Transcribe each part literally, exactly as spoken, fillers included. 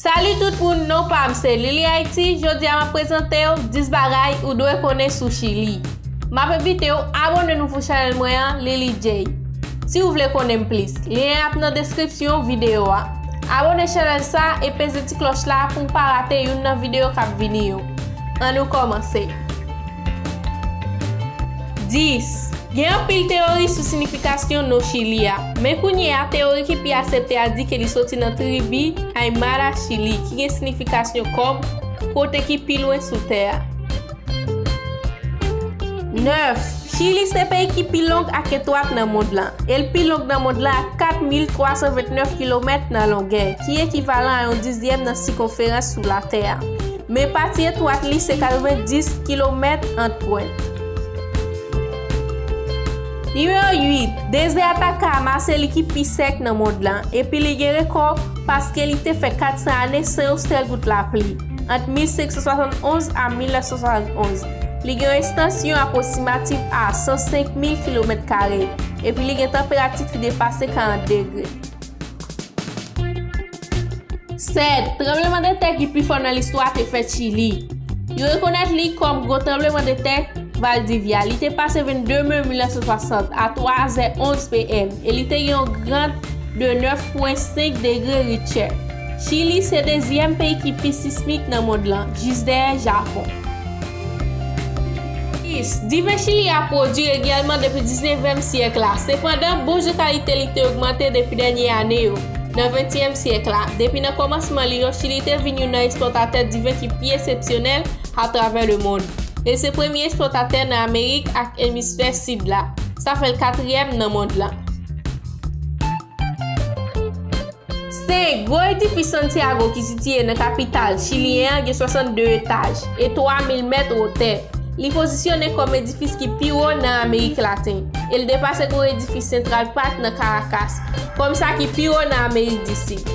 Salut tout moun, non pa m se Lily Haiti. Jodi a m ap prezante w dis bagay ou dwe konnen sou Chili. M ap envite w abòne nouvo chanèl mwen an, Lily J. Si w vle konnen m plis, lyen an ap nan deskripsyon videyo a. Abòne chanèl sa e peze ti klòch la pou w pa rate youn nan videyo k ap vini yo. Ann nou kòmanse. Dis. Gen anpil teyori sou sinifikasyon non Chili a, men kounye a, teyori ki pi aksepte a di ke li soti nan tribi Aymara Chili, ki gen sinifikasyon kòm kote ki pi lwen sou tè a. Nèf. Chili se peyi ki pi long ak etwat nan mond lan, e l pi long nan mond lan ak kat mil twa san vennèf kilomèt nan longè, ki ekivalan a yon dizyèm nan sikonferans sou Latè a. Men pati etwat li se katrevendis kilomèt ant pwent. Nimewo uit. Dezè Atacama se li ki pi sèk nan mond lan, epi li gen rekò paske li te fè kat san ane san yon sèl gout lapli, ant mil senk san swasann onz a mil nèf san swasann onz. Li gen yon estansyon apwoksimatif a san senk mil kilomèt kare, epi li gen tanperati ki depase karant degre. Sèt. Tranblemanntè ki pi fò nan listwa te fèt Chili. Yo rekonèt li kòm gwo tranblemanntè Valdivia. Li te pase vennde me mil nèf san swasant a twa zè onz P M, e li te gen yon grant de nèf pwen senk degre Richter. Chili se dezyèm peyi ki pi sismik nan mond lan, jis dèyè Japon. Dis. Diven Chili a pwodui regyèlman depi diznevyèm syèk la. Sepandan, bon jan kalite li te ogmante depi dènye ane yo. Nan ventyèm syèk la, depi nan kòmansman li yo, Chili te vin youn nan ekspòtatè diven ki pi eksepsyonèl atravè lemonn. E se premye ekspòtatè nan Amerik ak Emisfè Sid la. Sa fè l katriyèm nan mond lan. Senk. Gwo edifis Santiago ki sitiye nan kapital chilyen an gen swasann de etaj e twa mil mèt wotè. Li pozisyone kòm edifis ki pi wo nan Amerik Laten, e l depase gwo edifis Central Park nan Caracas, kòm sa ki pi wo nan Amerik di Sid.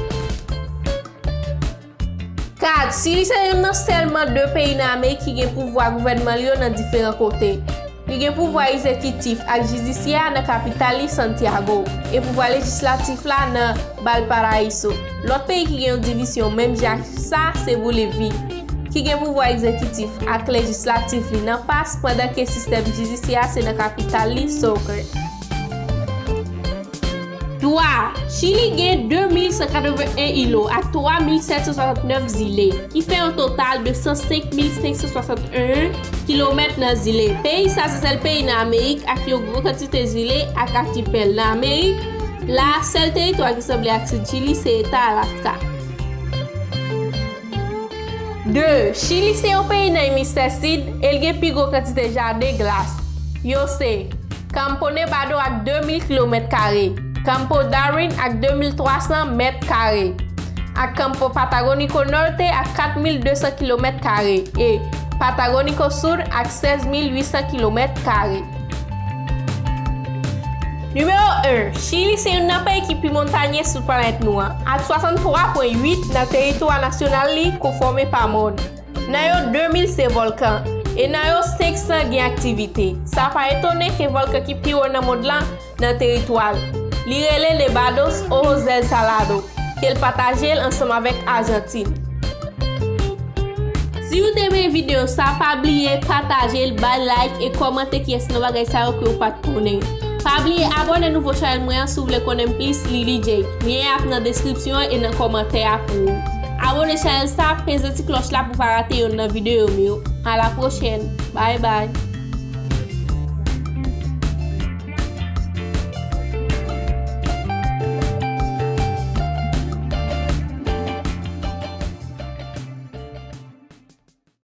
Kat. Chili se youn nan sèlman de peyi nan Amerik ki gen pouvwa gouvènman li yo nan diferan kote. Li gen pouvwa egzekitif ak jidisyè a nan kapital li, Santiago, e pouvwa lejislatif la nan Valparaíso. Lòt peyi ki gen yon divizyon menm jan ak sa se Bolivi, ki gen pouvwa egzekitif ak lejislatif li nan Paz, pandan ke sistèm jidisyè a se nan kapital li, Sucre. Twa. Chili gen de mil san katreven en ilo ak twa mil sèt san swasannnèf zile, ki fè yon total de san senk mil senk san swasann en kilomèt nan zile. Peyi sa se sèl peyi nan Amerik ak yon gwo kantite zile ak akipèl. Nan Amerik la, sèl teritwa ki sanble ak Sid Chili se eta Alaska. De. Chili se yon peyi nan emisfè sid e l gen pi gwo kantite jaden glas. Yo se Campo Nevado ak de mil kilomèt kare, Campo Darwin ak de mil twa san mèt kare, ak Campo Patagónico Norte ak kat mil de san kilomèt kare, e Patagónico Sur ak sèz mil uit san kilomèt kare. Nimewo en. Chili se youn nan peyi ki pi montanye sou planèt nou an, ak swasanntwa pwen uit nan teritwa nasyonal li konfòme pa mòn. Nan yo, de mil se vòlkan, e nan yo, senk san gen aktivite. Sa pa etone ke vòlkan ki pi wo nan mond lan nan teritwa l. Li rele Nevados Ojos del Salado, ke l pataje l ansanm avèk Ajantin. Si w te renmen videyo sa, pa bliye pataje l, bay like e kòmante kiyès nan bagay sa yo ke w pa t konnen. Pa bliye abòne nouvo chanèl mwen an si w vle konnen plis Lily J. Lyen ap nan deskripsyon an e nan kòmantè a pou ou. Abòne chanèl sa, peze ti klòch la pou w pa rate youn nan videyo m yo. A la pwochèn. Bye bye.